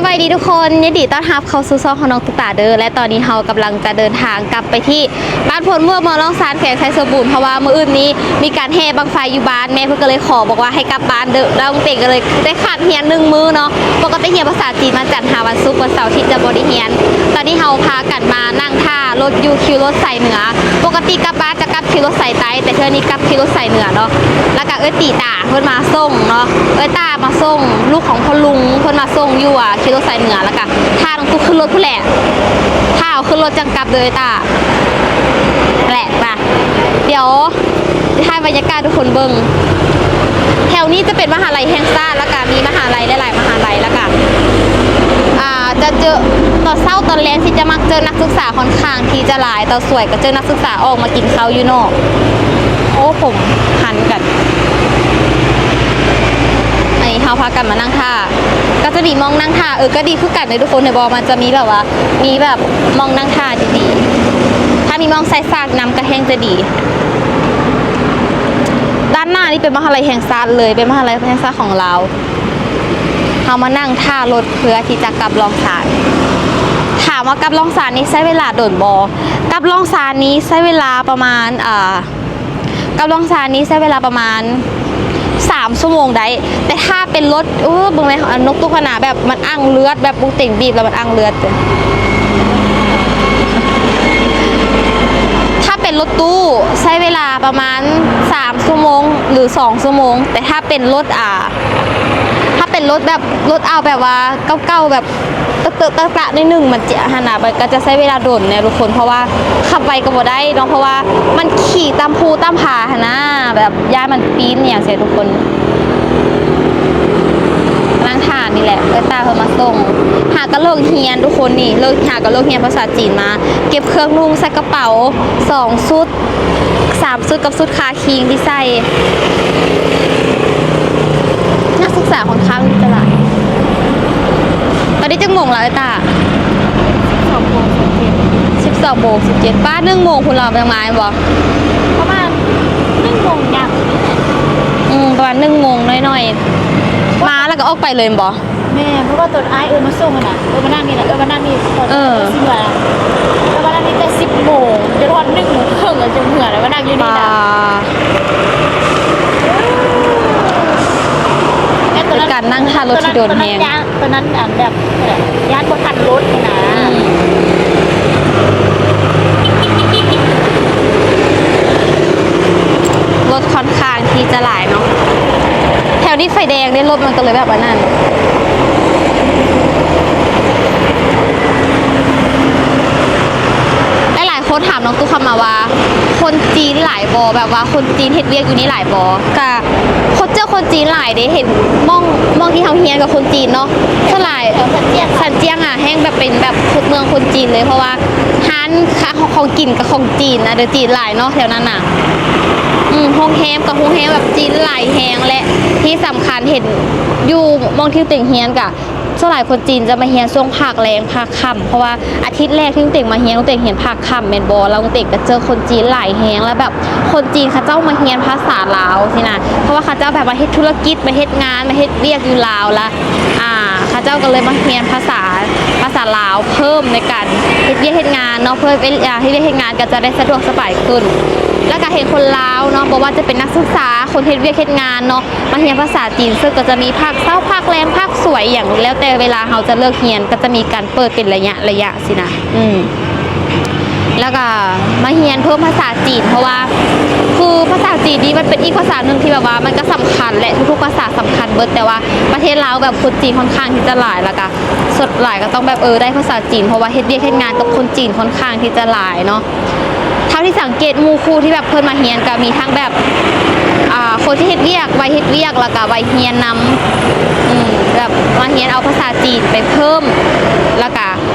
ສະບາຍດີທຸກຄົນ, ຍິນດີຕ້ອນຮັບເຂົ້າສູ່ຊ່ອງຂອງນ້ອງຕຸກຕາເດີ້ ແລະ ຕອນນີ້ເຮົາກຳລັງຈະເດີນທາງກັບໄປທີ່ບ້ານໂພນມ່ວນ ເມືອງລ້ອງຊານ ແຂວງໄຊສົມບູນ ເພາະວ່າມື້ອື່ນນີ້ມີການແຫ່ບັ້ງໄຟຢູ່ບ້ານ, ແມ່ເພິ່ນກໍເລີຍຂໍບອກວ່າໃຫ້ກັບບ້ານເດີ້ ແລ້ວນ້ອງເຕັງກໍເລີຍໄດ້ຂາດຮຽນໜຶ່ງມື້ເນາະ, ປົກກະຕິຮຽນພາສາຈີນວັນຈັນຫາວັນສຸກ, ວັນເສົາອາທິດຈະບໍ່ໄດ້ຮຽນ. ຕອນນີ້ເຮົາພາກັນມານັ່ງຖ້າລົດຢູ່ຄິວລົດສາຍເໜືອ, ປົກກະຕິກັບບ້ານຈະກັບຄິວລົດສາຍໃຕ້ ແຕ່ເທື່ອນີ້ກັບຄິວລົດສາຍເໜືອເນາະ, ແລ້ວກໍເອື້ອຍຕີຕາ ເພິ່ນມາສົ່ງເນາະ, ເອື້ອຍຕາມາສົ່ງ ລູກຂອງພໍ່ລຸງ ເພິ່ນມາສົ່ງຢູ່ ອ່າ ຂີ່ລົດສາຍເໜືອ ແລ້ວກະຖ້ານ້ອງຕຸກຂຶ້ນລົດພຸ້ນແຫຼະ, ຖ້າເອົາຂຶ້ນລົດຈັ່ງກັບເດີ້ເອື້ອຍຕາ. ແຫຼະ ມາ ດຽວຊິຖ່າຍບັນຍາກາດໃຫ້ທຸກຄົນເບິ່ງ. ແຖວນີ້ຈະເປັນມະຫາໄລແຫ່ງຊາດ ແລ້ວກະມີມະຫາໄລຫຼາຍໆມະຫາໄລ ແລ້ວກະ ອ່າ ຈະເຈີ ຕອນເຊົ້າຕອນແລງທີ່ຈະມັກເຈີນັກສຶກສາ ຂ້ອນຂ້າງທີ່ຈະຫຼາຍ, ຕອນສວຍກໍເຈີນັກສຶກສາອອກມາກິນເຂົ້າຢູ່ນອກ. ໂອ້ ຜົມຫັນກັນ. ອັນນີ້ເຮົາພາກັນມານັ່ງຖ້າ, ກໍຈະມີໝ່ອງນັ່ງຖ້າ, ເອີ ກໍດີຄືກັນເດ້ທຸກຄົນ, ເຫັນບໍ່? ມັນຈະມີແບບວ່າ ມີແບບໝ່ອງນັ່ງຖ້າດີໆ, ຖ້າມີໝ່ອງໃສ່ສາກນຳກໍແຮ່ງຈະດີ. ດ້ານໜ້ານີ້ເປັນມະຫາໄລແຫ່ງຊາດເລີຍ, ເປັນມະຫາໄລແຫ່ງຊາດຂອງລາວ. ເຮົາມານັ່ງຖ້າລົດເພື່ອທີ່ຈະກັບລ້ອງຊານ. ຖາມວ່າກັບລ້ອງຊານນີ້ໃຊ້ເວລາດົນບໍ່? ກັບລ້ອງຊານນີ້ໃຊ້ເວລາປະມານ ເອີ ກັບລ້ອງຊານນີ້ໃຊ້ເວລາປະມານສາມຊົ່ວໂມງໄດ້, ແຕ່ຖ້າເປັນລົດ ເອີ ເບິ່ງແມະ ອັນ ນົກຕຸກຫັ້ນນະ ແບບມັນອັ່ງເລືອດ, ແບບບຸກເຕັງບີບແລ້ວມັນອັ່ງເລືອດ. ຖ້າເປັນລົດຕູ້ໃຊ້ເວລາປະມານສາມຊົ່ວໂມງ ຫຼື ສອງຊົ່ວໂມງ, ແຕ່ຖ້າເປັນລົດ ອ່າ ຖ້າເປັນລົດແບບ ລົດເອົາແບບວ່າເກົ່າໆ ແບບ ເຕີະໆ ຕະກະໜ້ອຍໜຶ່ງ ມັນຈະ ຫັ້ນນະ ມັນກໍຈະໃຊ້ເວລາດົນແດ່ທຸກຄົນ, ເພາະວ່າຂັບໄວກໍບໍ່ໄດ້ເນາະ, ເພາະວ່າມັນຂີ່ຕາມພູຕາມຜາຫັ້ນນະ, ແບບຢ້ານມັນປີນອີ່ຫຍັງຊີ້ທຸກຄົນ. ນັ່ງຖ້ານີ້ແຫຼະ ເອື້ອຍຕາເພິ່ນມາສົ່ງ. ຫາກໍເລີກຮຽນທຸກຄົນນີ້, ເລີກ ຫາກໍເລີກຮຽນພາສາຈີນມາ, ເກັບເຄື່ອງນຸ່ງໃສ່ກະເປົາສອງຊຸດ ສາມຊຸດກັບຊຸດຄາຄີງທີ່ໃສ່. ນັກສຶກສາຂ້ອນຂ້າງທີ່ຈະຫຼາຍ. ຕອນນີ້ຈັກໂມງແລ້ວເອື້ອຍຕາ? ສິບສອງໂມງສິບເຈັດ. ສິບສອງໂມງສິບເຈັດ. ປ້າ ໜຶ່ງໂມງພຸ້ນລະ ຍັງມາແມ່ນບໍ່? ປະມານໜຶ່ງໂມງຢ່າງນີ້ແຫຼະ. ອືມ ປະມານໜຶ່ງໂມງໜ້ອຍໆ. ມາແລ້ວກໍອອກໄປເລີຍແມ່ນບໍ່? ແມ່ນ, ເພາະວ່າຕອນອ້າຍເອີ້ນມາສົ່ງຫັ້ນນະ, ເອີ້ນມານັ່ງນີ້ນະ, ເອີ້ນມານັ່ງນີ້ຕອນ ເອີ ຊິເມືອ, ເອີ້ນມານັ່ງນີ້ແຕ່ສິບໂມງ ຈົນຮອດໜຶ່ງໂມງເຄິ່ງ ແລ້ວຈຶ່ງເມືອ, ແລ້ວມານັ່ງຢູ່ນີ້ນະ. ເປັນການນັ່ງຖ້າລົດທີ່ໂດນແຮງ. ຕອນນັ້ນ ຕອນນັ້ນ ຕອນນັ້ນ ອັນແບບ ຢ້ານບໍ່ທັນລົດນີ້ນະ. ອືມ ລົດຂ້ອນຂ້າງທີ່ຈະຫຼາຍເນາະ, ແຖວນີ້ໄຟແດງເດ້, ລົດມັນກໍເລີຍແບບອັນນັ້ນ. ຫຼາຍໆຄົນຖາມນ້ອງຕຸກເຂົ້າມາວ່າ ຄົນຈີນຫຼາຍບໍ່? ແບບວ່າຄົນຈີນເຮັດວຽກຢູ່ນີ້ຫຼາຍບໍ່? ກະ ຄົນ ເຈີຄົນຈີນຫຼາຍເດ້, ເຫັນໝ່ອງ ໝ່ອງທີ່ເຮົາຮຽນກັບຄົນຈີນເນາະ, ສ່ວນຫຼາຍ ເອີ ສັນຈຽງ ສັນຈຽງອະ ແຮ່ງແບບເປັນແບບເມືອງຄົນຈີນເລີຍ, ເພາະວ່າຮ້ານຂາ ຂອງກິນກໍຂອງຈີນນະ, ເດີ ຈີນຫຼາຍເນາະແຖວນັ້ນນະ. ອືມ ໂຮງແຮມກໍໂຮງແຮມແບບຈີນຫຼາຍແຮງ ແລະ ທີ່ສຳຄັນເຫັນຢູ່ໝ່ອງທີ່ເຕັງຮຽນກະ ສ່ວນຫຼາຍຄົນຈີນຈະມາຮຽນຊ່ວງພາກແລງພາກຄ່ຳ, ເພາະວ່າອາທິດແລກທີ່ລຸງເຕັງມາຮຽນ, ລຸງເຕັງຮຽນພາກຄ່ຳແມ່ນບໍ່? ແລ້ວລຸງເຕັງກໍເຈີຄົນຈີນຫຼາຍແຮງ, ແລ້ວແບບຄົນຈີນເຂົາເຈົ້າມາຮຽນພາສາລາວຊີ້ນະ, ເພາະວ່າເຂົາເຈົ້າແບບມາເຮັດທຸລະກິດ, ມາເຮັດງານ, ມາເຮັດວຽກຢູ່ລາວ, ແລ້ວ ອ່າ ເຂົາເຈົ້າກໍເລີຍມາຮຽນພາສາ ພາສາລາວເພີ່ມໃນການເຮັດວຽກເຮັດງານເນາະ, ເພື່ອເວ ອ່າ ເຮັດວຽກເຮັດງານກໍຈະໄດ້ສະດວກສະບາຍຂຶ້ນ. ແລ້ວກໍເຫັນຄົນລາວເນາະ, ບໍ່ວ່າຈະເປັນນັກສຶກສາ, ຄົນເຮັດວຽກເຮັດງານເນາະ, ມາຮຽນພາສາຈີນ, ເຊິ່ງກໍຈະມີພາກເຊົ້າ, ພາກແລງ, ພາກສວຍ ອີ່ຫຍັງ ແລ້ວແຕ່ເວລາເຮົາຈະເລີກຮຽນ, ກໍຈະມີການເປີດເປັນໄລຍະໆ ຊີ້ນະ. ອືມ ແລ້ວກໍມາຮຽນເພີ່ມພາສາຈີນ, ເພາະວ່າຄືພາສາຈີນນີ້ມັນເປັນອີກພາສາໜຶ່ງທີ່ແບບວ່າມັນກໍສຳຄັນ ແລະ ທຸກໆພາສາສຳຄັນເບິດ, ແຕ່ວ່າປະເທດລາວແບບຄົນຈີນຂ້ອນຂ້າງທີ່ຈະຫຼາຍ, ແລ້ວກໍສ່ວນຫຼາຍກໍຕ້ອງແບບ ເອີ ໄດ້ພາສາຈີນ, ເພາະວ່າເຮັດວຽກເຮັດງານກັບຄົນຈີນຂ້ອນຂ້າງທີ່ຈະຫຼາຍເນາະ. ເທົ່າທີ່ສັງເກດ ໝູ່ຄູ່ທີ່ແບບເພິ່ນມາຮຽນກໍມີທັງແບບ ອ່າ ຄົນທີ່ເຮັດວຽກ, ໄວເຮັດວຽກ ແລ້ວກໍໄວຮຽນນຳ, ອືມ ແບບມາຮຽນເອົາພາສາຈີນໄປເພີ່ມ, ແລ້ວກໍ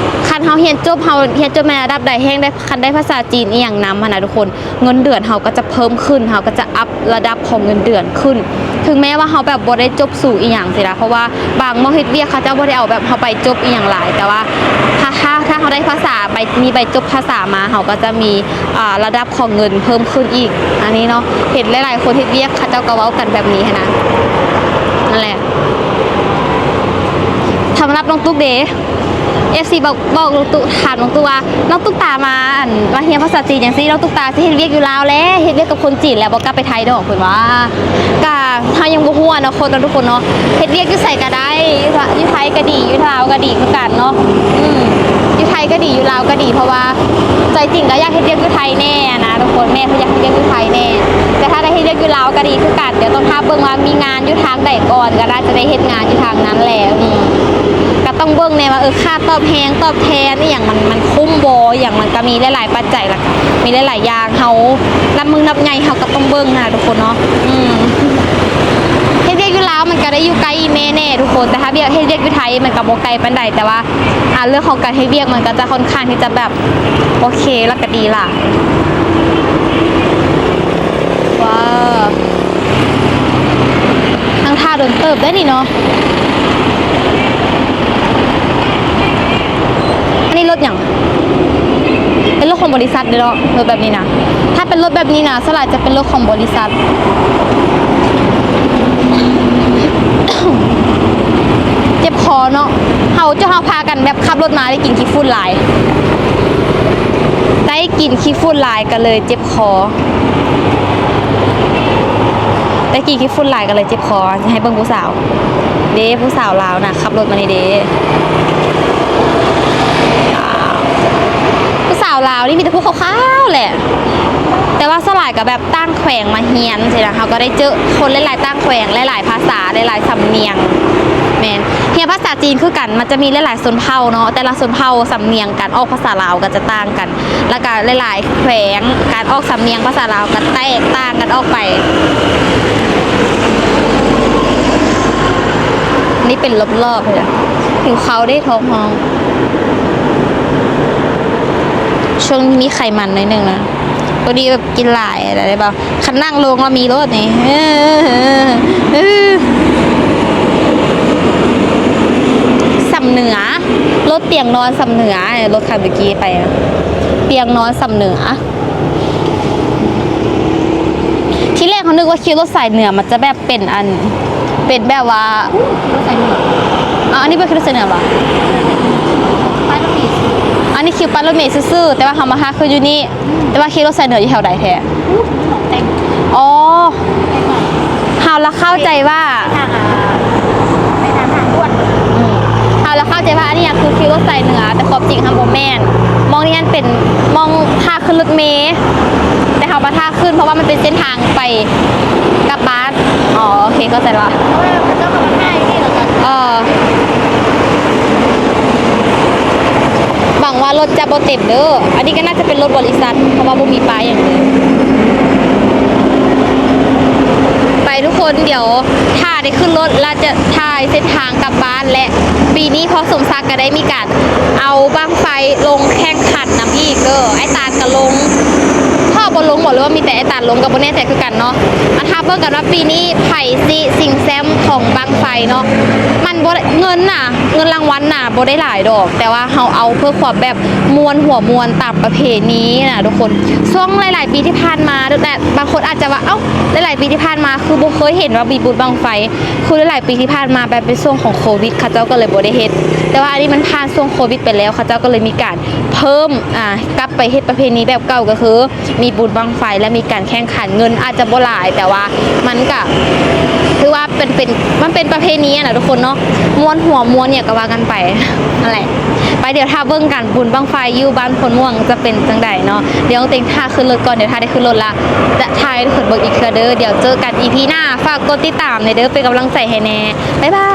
ຄັນເຮົາຮຽນຈົບ, ເຮົາຮຽນຈົບໃນລະດັບໃດແຮ່ງໄດ້, ຄັນໄດ້ພາສາຈີນອີ່ຫຍັງນຳຫັ້ນນະທຸກຄົນ, ເງິນເດືອນເຮົາກໍຈະເພີ່ມຂຶ້ນ, ເຮົາກໍຈະອັບລະດັບຂອງເງິນເດືອນຂຶ້ນ, ເຖິງແມ້ວ່າເຮົາແບບບໍ່ໄດ້ຈົບສູງອີ່ຫຍັງຊີ້ນະ, ເພາະວ່າບາງໝ່ອງເຮັດວຽກເຂົາເຈົ້າບໍ່ໄດ້ເອົາແບບເຮົາໄປຈົບອີ່ຫຍັງຫຼາຍ, ແຕ່ວ່າຖ້າ ຖ້າ ຖ້າເຮົາໄດ້ພາສາ ໄປ ມີໃບຈົບພາສາມາ, ເຮົາກໍຈະມີ ອ່າ ລະດັບຂອງເງິນເພີ່ມຂຶ້ນອີກ. ອັນນີ້ເນາະ ເຫັນຫຼາຍໆຄົນເຮັດວຽກ ເຂົາເຈົ້າກໍເວົ້າກັນແບບນີ້ຫັ້ນນະ. ນັ້ນແຫຼະ ທຳມະ ຮັບນ້ອງຕຸກເດ. ເອັຟຊີບອກ ບອກນ້ອງຕຸກ ຖາມນ້ອງຕຸກວ່າ ນ້ອງຕຸກຕາມາ ອັນ ມາຮຽນພາສາຈີນຈັ່ງຊີ້ ນ້ອງຕຸກຕາຊິເຮັດວຽກຢູ່ລາວແຫຼະ ເຮັດວຽກກັບຄົນຈີນແລ້ວ ບໍ່ກັບໄປໄທດອກ ເພິ່ນວ່າ. ກະເຮົາຍັງບໍ່ຮູ້ອະນາຄົດເນາະທຸກຄົນເນາະ ເຮັດວຽກຢູ່ໃສກະໄດ້ ຢູ່ ຢູ່ໄທກະດີ ຢູ່ລາວກະດີຄືກັນເນາະ. ອືມ ຢູ່ໄທກະດີ ຢູ່ລາວກະດີ ເພາະວ່າໃຈຈິງກະຢາກເຮັດວຽກຢູ່ໄທແນ່ຫັ້ນນະທຸກຄົນ ແມ່ເພິ່ນຢາກເຮັດວຽກຢູ່ໄທແນ່ ແຕ່ຖ້າໄດ້ເຮັດວຽກຢູ່ລາວກະດີຄືກັນ. ດຽວຕ້ອງຖ້າເບິ່ງວ່າມີງານຢູ່ທາງໃດກ່ອນ ກະໜ້າຈະໄດ້ເຮັດງານຢູ່ທາງນັ້ນແຫຼະ. ອືມ ກະຕ້ອງເບິ່ງແນ່ວ່າ ເອີ ຄ່າຕອບແຮງຕອບແທນອີ່ຫຍັງ ມັນ ມັນຄຸ້ມບໍ່ ອີ່ຫຍັງ ມັນກະມີຫຼາຍໆປັດໄຈ ລະກະມີຫຼາຍໆຢ່າງ ເຮົານັບມື້ນັບໃຫຍ່ ເຮົາກະຕ້ອງເບິ່ງຫັ້ນນະທຸກຄົນເນາະ. ອືມ ເຮັດວຽກຢູ່ລາວມັນກະໄດ້ຢູ່ໃກ້ອີ່ແມ່ແນ່ທຸກຄົນ ແຕ່ຖ້າວຽກ ເຮັດວຽກຢູ່ໄທມັນກະບໍ່ໄກປານໃດ ແຕ່ວ່າ ອ່າ ເລື່ອງຂອງການເຮັດວຽກມັນກະຈະຄ່ອນຂ້າງທີ່ຈະແບບ ໂອເຄ ລະກະດີຫຼາຍ. ວ້າວ ນັ່ງຖ້າດົນເຕີບໄດ໋ນີ້ເນາະ. ອັນນີ້ລົດຫຍັງ? ເປັນລົດຂອງບໍລິສັດເດ້ເນາະ ລົດແບບນີ້ນະ. ຖ້າເປັນລົດແບບນີ້ນະ ສ່ວນຫຼາຍຈະເປັນລົດຂອງບໍລິສັດ. ເຈັບຄໍເນາະ ເຮົາ ເຈົ້າເຮົາພາກັນແບບຂັບລົດມາ ໄດ້ກິນຂີ້ຝຸ່ນຫຼາຍ ໄດ້ກິນຂີ້ຝຸ່ນຫຼາຍກະເລີຍເຈັບຄໍ ໄດ້ກິນຂີ້ຝຸ່ນຫຼາຍກະເລີຍເຈັບຄໍ. ຊິໃຫ້ເບິ່ງຜູ້ສາວເດ້ ຜູ້ສາວລາວນະ ຂັບລົດມານີ້ເດ້. ຜູ້ສາວລາວນີ້ມີແຕ່ຜູ້ຂາວໆແຫຼະ ແຕ່ວ່າສ່ວນຫຼາຍກະແບບຕ່າງແຂວງມາຮຽນຊີ້ນະ ເຮົາກະໄດ້ເຈີຄົນຫຼາຍໆຕ່າງແຂວງ ຫຼາຍໆພາສາ ຫຼາຍໆສຳນຽງ. ແມ່ນ ຮຽນພາສາຈີນຄືກັນ ມັນຈະມີຫຼາຍໆຊົນເຜົ່າເນາະ ແຕ່ລະຊົນເຜົ່າສຳນຽງການອອກພາສາລາວກະຈະຕ່າງກັນ ລະກະຫຼາຍໆແຂວງ ການອອກສຳນຽງພາສາລາວກະແຕກຕ່າງກັນອອກໄປ. ນີ້ເປັນລອບໆເລີຍ. ຫິວເຂົ້າເດ້ ທ້ອງຮ້ອງ. ຊ່ວງນີ້ມີໄຂມັນໜ້ອຍໜຶ່ງນະ ພໍດີແບບກິນຫຼາຍ ໄດ້ບໍ່? ຄັນນັ່ງລົງລະມີໂລດນີ້ ເອີ ເອີ ເອີ ສຳເໜືອ ລົດຕຽງນອນສຳເໜືອ ລົດຄັນເມື່ອກີ້ໄປ ຕຽງນອນສຳເໜືອ. ທີແລກເຮົານຶກວ່າຄິວລົດສາຍເໜືອມັນຈະແບບເປັນອັນ ເປັນແບບວ່າ ຄິວລົດສາຍເໜືອ ອໍ ອັນນີ້ບໍ່ຄິວລົດສາຍເໜືອບໍ? ປ້າຍລົດເມຊື່ໆ ອັນນີ້ຄິວປ້າຍລົດເມຊື່ໆ ແຕ່ວ່າເຮົາມາຫາຄືຢູ່ນີ້. ແຕ່ວ່າຂີ່ລົດສາຍເໜືອຢູ່ແຖວໃດແທ້? ອໍ ເຮົາລະເຂົ້າໃຈວ່າ ເຮົາລະເຂົ້າໃຈວ່າອັນນີ້ຄືຂີ່ລົດສາຍເໜືອ ແຕ່ຄວາມຈິງຫັ້ນບໍ່ແມ່ນ. ໝ່ອງນີ້ຫັ້ນເປັນໝ່ອງທ່າຂຶ້ນລົດເມ ແຕ່ເຮົາມາທ່າຂຶ້ນ ເພາະວ່າມັນເປັນເສັ້ນທາງໄປກັບບ້ານ. ອໍ ໂອເຄ ເຂົ້າໃຈລະ. ເອີ ຫວັງວ່າລົດຈະບໍ່ເຕັມເດີ. ອັນນີ້ກະໜ້າຈະເປັນລົດບໍລິສັດ ເພາະວ່າບໍ່ມີປ້າຍຫຍັງເລີຍ. ໄປທຸກຄົນ ດຽວຖ້າໄດ້ຂຶ້ນລົດລະຈະຖ່າຍເສັ້ນທາງກັບບ້ານ ແລະ ປີນີ້ພໍ່ສົມສັກກະໄດ້ມີການເອົາບັ້ງໄຟລົງແຂ່ງຂັນນຳອີກເດີ. ອ້າຍຕານກະລົງ ຖ້າບໍ່ລົງບໍ ຫຼືວ່າມີແຕ່ອ້າຍຕານລົງ ກະບໍ່ແນ່ໃຈຄືກັນເນາະ. ມາຖ້າເບິ່ງກັນວ່າປີນີ້ໃຜຊິຊິງແຊ້ມຂອງບັ້ງໄຟເນາະ. ມັນບໍ່ໄດ້ ເງິນນະ ເງິນລາງວັນນະບໍ່ໄດ້ຫຼາຍດອກ ແຕ່ວ່າເຮົາເອົາເພື່ອຄວາມແບບມ່ວນຫົວມ່ວນຕາມປະເພນີນະທຸກຄົນ. ຊ່ວງຫຼາຍໆປີທີ່ຜ່ານມາ ແຕ່ບາງຄົນອາດຈະວ່າ ເອົ້າ ຫຼາຍໆປີທີ່ຜ່ານມາຄືບໍ່ເຄີຍເຫັນວ່າມີບຸນບັ້ງໄຟ. ຄືຫຼາຍໆປີທີ່ຜ່ານມາແບບເປັນຊ່ວງຂອງໂຄວິດ ເຂົາເຈົ້າກະເລີຍບໍ່ໄດ້ເຮັດ ແຕ່ວ່າອັນນີ້ມັນຜ່ານຊ່ວງໂຄວິດໄປແລ້ວ ເຂົາເຈົ້າກະເລີຍມີການເພີ່ມ ອ່າ ກັບໄປເຮັດປະເພນີແບບເກົ່າ ກະຄື ມີບຸນບັ້ງໄຟ ແລະ ມີການແຂ່ງຂັນ. ເງິນອາດຈະບໍ່ຫຼາຍ ແຕ່ວ່າມັນກະຖືວ່າເປັນ ເປັນ ມັນເປັນປະເພນີຫັ້ນນະທຸກຄົນເນາະ ມ່ວນຫົວມ່ວນຫຍັງກະວ່າກັນໄປ ຫັ້ນແຫຼະ. ໄປ ດຽວຖ້າເບິ່ງກັນ ບຸນບັ້ງໄຟຢູ່ບ້ານໂພນມ່ວງຈະເປັນຈັ່ງໃດເນາະ. ດຽວເຕັງຖ້າຂຶ້ນລົດກ່ອນ ດຽວຖ້າໄດ້ຂຶ້ນລົດລະຈະຖ່າຍໃຫ້ທຸກຄົນເບິ່ງອີກເທື່ອເດີ. ດຽວເຈີກັນອີພີໜ້າ ຝາກກົດຕິດຕາມແນ່ເດີ ເປັນກຳລັງໃຈໃຫ້ແນ່. ບາຍບາ